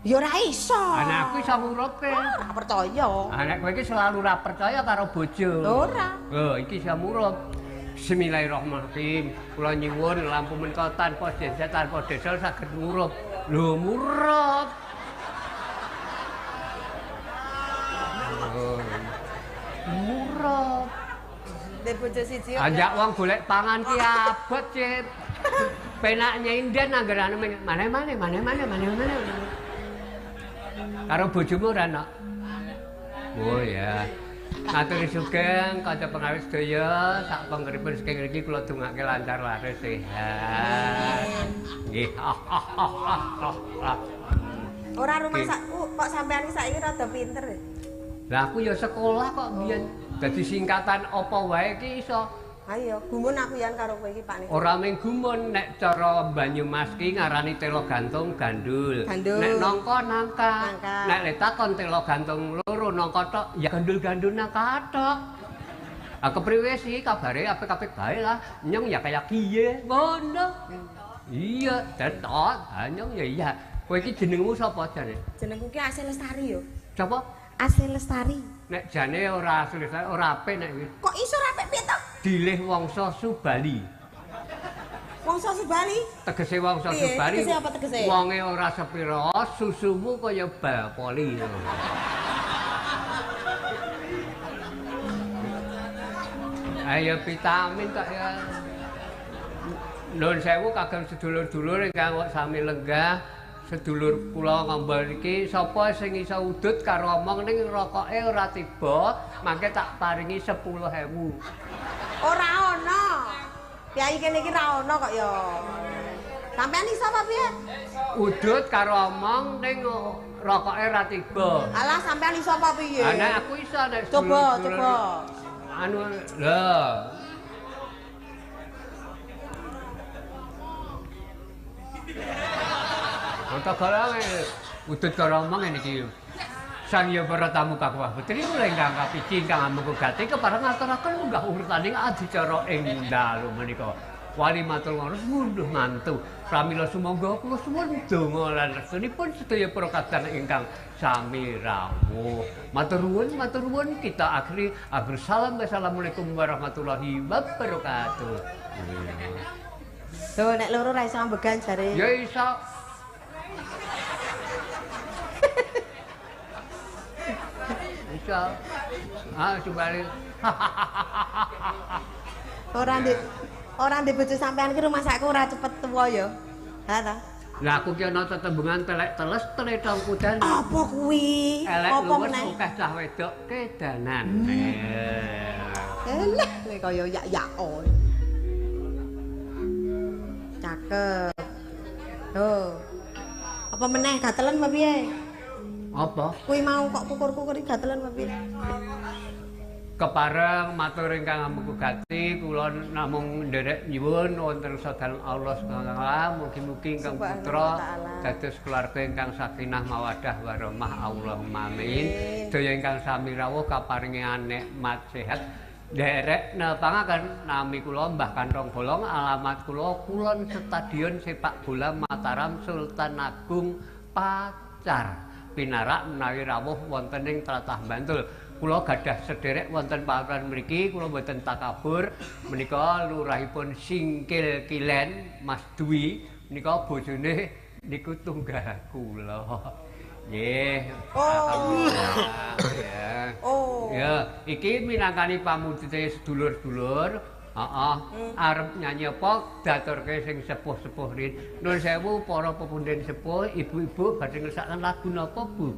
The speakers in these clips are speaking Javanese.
Ya ora iso. Nek aku iso ngurupke. Ora percaya. Nek kowe iki selalu ora percaya karo bojo. Ora. Lho, iki iso murup. Bismillahirrahmanirrahim. Kula nyuwun lampu menika tanpa desa tanpa desa saged murup. Lho, murup. Murup. Ndek bojo siji. Anjak wong golek pangan ki abot, Cip. Penak nyinden anggere anu mane-mane mane-mane mane-mane. Karo bojomu ora, Nok? Oh ya. Matur sugeng kanca pengawit sedaya, sak panggeripun saking mriki kula dongake lancar laris sehat. Nggih. Ora rumangsaku kok sampean iki saiki rada pinter. Lah aku ya sekolah kok biyen. Dadi singkatan apa wae iki iso. Ayo, gumun aku yen karo kowe iki Pak. Ora mung gumun nek cara Banyumas ki ngarani telo gantung gandul. Nek nangka nangka. Nek le takon telo gantung loro nangka tok ya gandul-gandul nangka tok. Ah kepriwe sih kabare apik-apik bae lah. Nyong ya kaya kiye ngono. Iya, tetot. Ah nyong ya iya. Kowe iki jenengmu sapa jane? Jenengku ki Asih Lestari yo. Sapa? Asih Lestari. Nek jane ora asli ora apik nek kuwi. Kok iso ora apik piye to? Dilih Wangsa Subali. Wangsa Subali? Tegese Wangsa Subali. Tegese apa tegese? Wonge ora sepira, susumu kaya bal poli. Ayo vitamin tak ya. Nuwun sewu kagem sedulur-dulur ingkang sami lenggah. Sedulur kula ngombol iki sapa sing iso udut karo omong ning rokoke ora tiba, mangke tak paringi 10.000. Ora ana. Kyai kene iki ora ana kok ya. Sampeyan iso apa piye? Udut karo omong ning rokoke ora tiba. Alah sampeyan iso apa piye? Ha nek aku iso nek coba, coba. Anu lho. Untuk galange udut karo omong ngene iki. Sang ya para tamu kakuwah putri kula ingkang kapiji ingkang amengku gati kepareng ngaturaken munggah urutaning adicara ing dalu menika. Wali matur ngurus ngunduh mantu. Pramila sumangga kula suwun donga lan restunipun sedaya para kadang ingkang sami rawuh. Matur nuwun kita akhiri akhir salam. Wassalamualaikum warahmatullahi wabarakatuh. Tuh nek loro ra iso ambegan jare. Ya iso. Iso. Ah, coba. Ora ndek bojo sampean ki rumangsaku ora cepet tuwa ya. Ha ta? Lah aku ki ana tetembungan telek teles tletong kudan. Apa kuwi? Apa meneh? Akeh cah wedok kedanan. Elah, lek kaya yak-yakon. Cakep. Tuh. Apa meneh gatelen apa piye? Apa? Kuwi mau kok kukur-kukur iki gatelen apa piye? Kepareng matur ingkang amengku gati kula namung nderek nyuwun wonten sadalem Allah Subhanahu wa taala mugi-mugi ingkang putra dados keluarga ingkang sakinah mawaddah warahmah Allahumma amin. Sedaya ingkang sami rawuh kaparingi nikmat sehat. Nderek nepangaken nami kula Mbah Kantong Bolong, alamat kula Kulon Stadion Sepak Bola Mataram Sultan Agung Pacar. Pinarak menawi rawuh wonten ing tlatah Bantul. Kula gadah sederek wonten papan mriki, kula mboten takabur. Menika lurahipun Singkil Kilen Mas Dwi, menika bojone niku tunggal kula. Nggih. Oh. Ya. Oh. Ya, iki minangkani pamundhute sedulur-sedulur. Heeh. Arep nyanyi apa daturke sing sepuh-sepuh rin. Nuwun sewu para pepunden sepuh, ibu-ibu badhe ngersakaken lagu napa, Bu?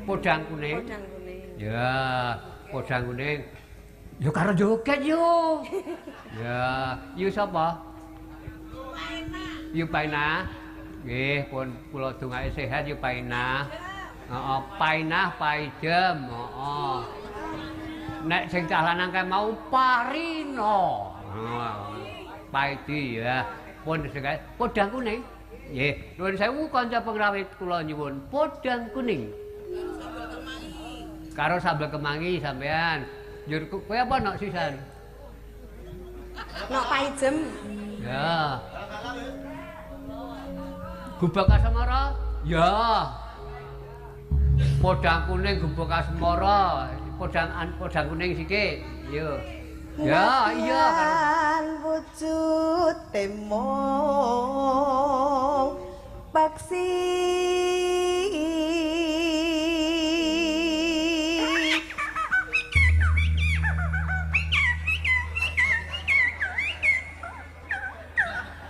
Podang Kuning. Podang Kuning. Ya, Podang Kuning. Ya karo joget yo. Ya, yu sapa? Yu Paina. Nggih, pun kula dongake sehat yu Paina. Heeh, Painah Paijem, heeh. Nek sing cah lanang kae mau Parino. Heeh. Paidi ya. Pun sing kae Podang Kuning. Nggih, nuwun sewu kanca pengrawit kula nyuwun Podang Kuning. Karo sambel kemangi sampean. Njur kowe apa nok sisan? Nok Paijem. Ya. Gubak Asmara. Ya. Podang kuning gubuk asmara, podang kuning sithik. Yo. Ya, iya karo wujud temong paksi.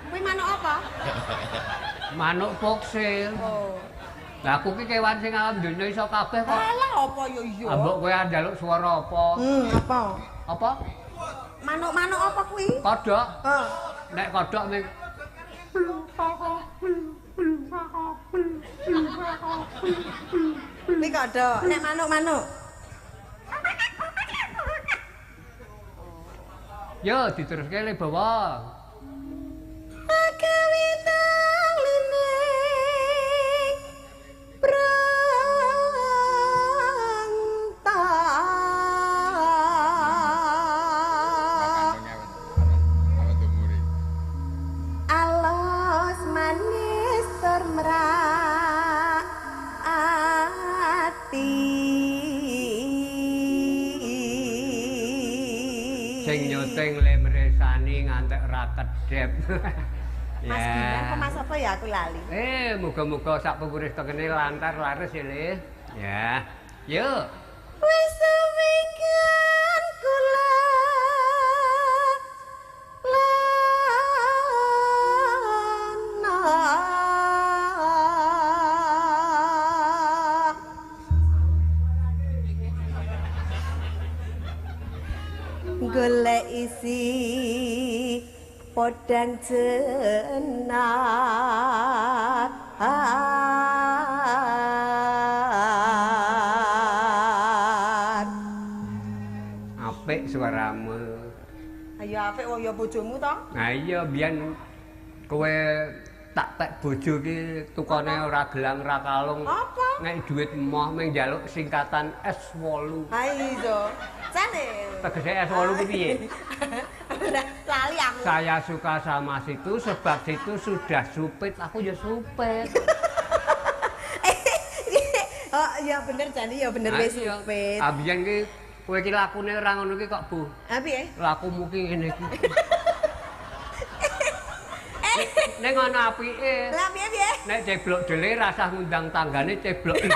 Kuwi manuk apa? Manuk poksil. Oh. Lah aku ki kewan sing alam donya iso kabeh kok. Alah apa ya iya. Ambok kowe njaluk swara apa? Apa? Apa? Manuk-manuk apa kuwi? Kodhok. Heeh. Nek kodhok ning kuwi kodhok. Nek manuk-manuk. Yo diteruske le bawa. Akawitang lining pranta. Alos manis tur merak ati. Sing nyuting le mresani ngantek ra kedhep. Mas Gilang apa Mas apa ya aku lali. Muga-muga sak pungkuris tekene lancar laris ya, Le. Ya. Yo. Wis suwikan kula lana. Golek isi podang jenar. Apik suaramu. Ayo apik wong ya bojomu to? Nah iya biyen kowe tak pek bojo ki tukone ora gelang ora kalung. Apa? Nek dhuwit emoh mung njaluk singkatan S8. Ha iya. Jane. Tegese S8 ku piye? Lali aku. Saya suka sama situ sebab situ sudah supit, aku ya supit. Oh iya bener jane ya bener wis supit. Ah biyen ki kowe ki lakune ora ngono ki kok, Bu. Ha piye? Lakumu ki ngene iki. Nek ngono apike. Lah piye piye? Nek ceblok dhewe rasah ngundang tanggane ceblok ibu.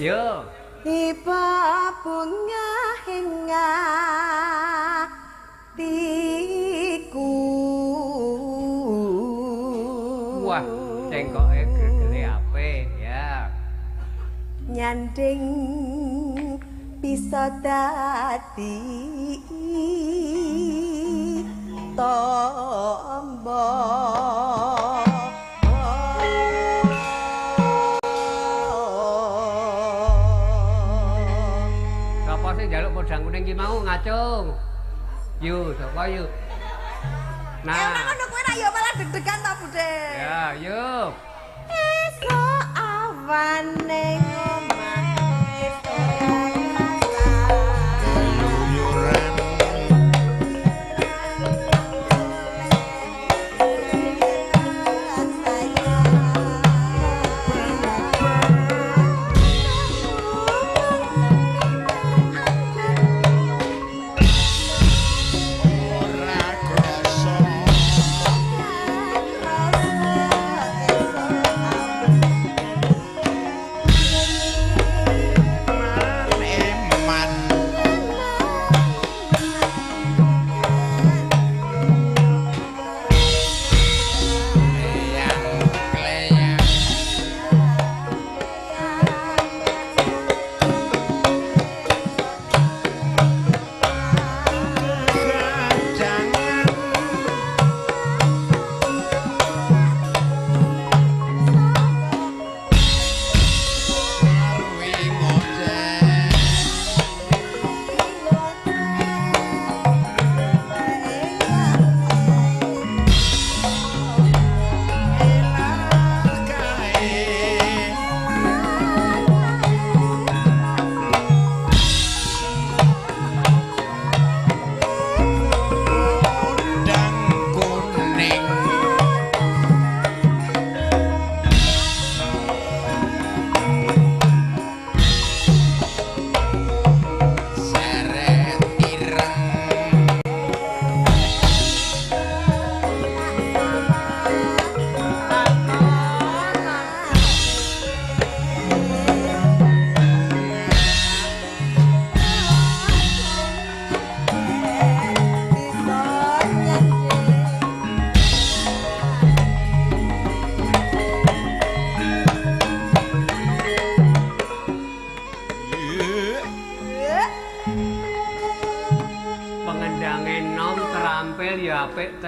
Yo. Iba bunga ing atiku. Wah, cengkoke gregele apik ya. Nyanding bisa dadi tombo. Sapa sing njaluk podang kuning ki mau ngacung? Yo, sapa yo? Nah. Ora ngono kowe ra yo malah deg-degan ta, Bude. Ya, yo. Esuk awane omah wis ora kerasa. Keluyuran. Ora krasa. Rasa esuk awane.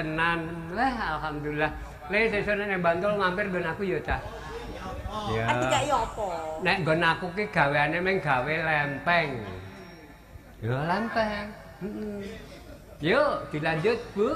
tenan. Wah, alhamdulillah. Le sesuk nek Bantul mampir nggon aku ya, Cah. Ya. Arep dikai apa? Nek nggon aku ki gaweane mung gawe lempeng. Ya lempeng. Heeh. Yuk, dilanjut, Bu.